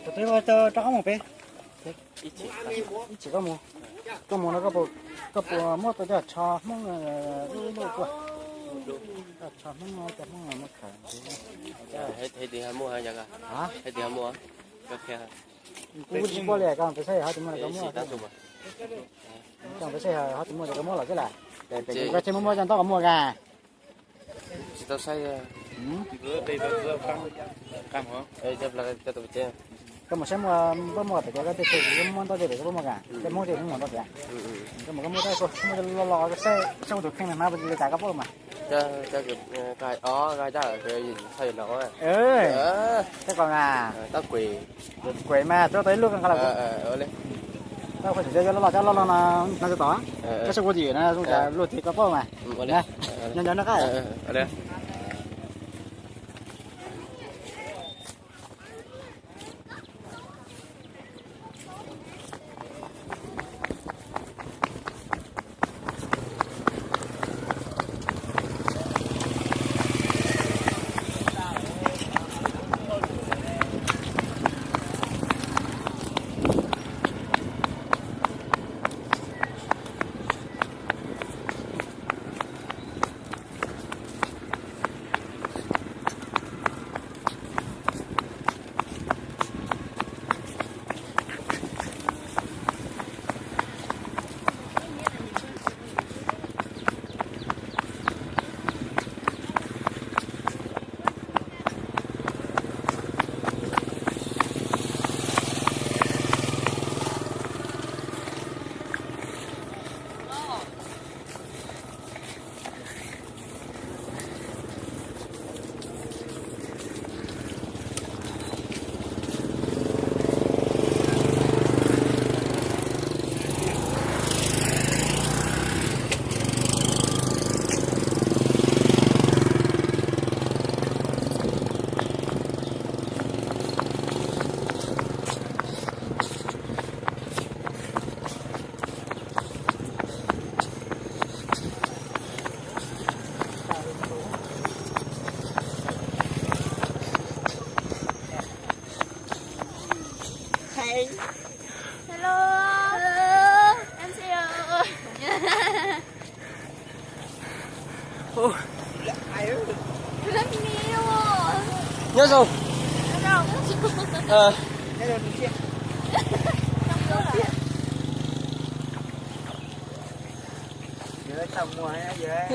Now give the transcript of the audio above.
Tus twg rov qab mus pem? Ib chim koj mus, koj mus no koj puas muaj tau cov tsho Hmoob lub lub kua? Cov tsho Hmoob no, cov Hmoob no muaj khaws. Hais tias muaj, hais tias muaj. Kuv tsis paub li, koj peb saib ho tus muaj los koj muaj. Koj peb saib ho tus muaj los koj muaj los xwb las. Koj tsis muaj muaj cov ntaub koj muaj kas. Tsis tau saib. Koj mus saib muaj, muaj muaj pem cov koj tej tug muaj ntaub tej pem koj muaj kas, tej Hmoob tej Hmoob mus ntaub tias. Koj mus koj muaj, muaj loj loj saib ua tus kheej na, li cas koj paub mas. Koj hais tias txhob yam no. Koj kom na. Kuv mas tsuab tau ib lub koj nqa los. Koj qhov tseem cov loj loj, cov loj loj no, no tod. Koj saib kuv twb yog no zoo cas luag twg koj paub mas. Nyob nyob no qab. Hello. Hello. Em chào. Nyob zoo.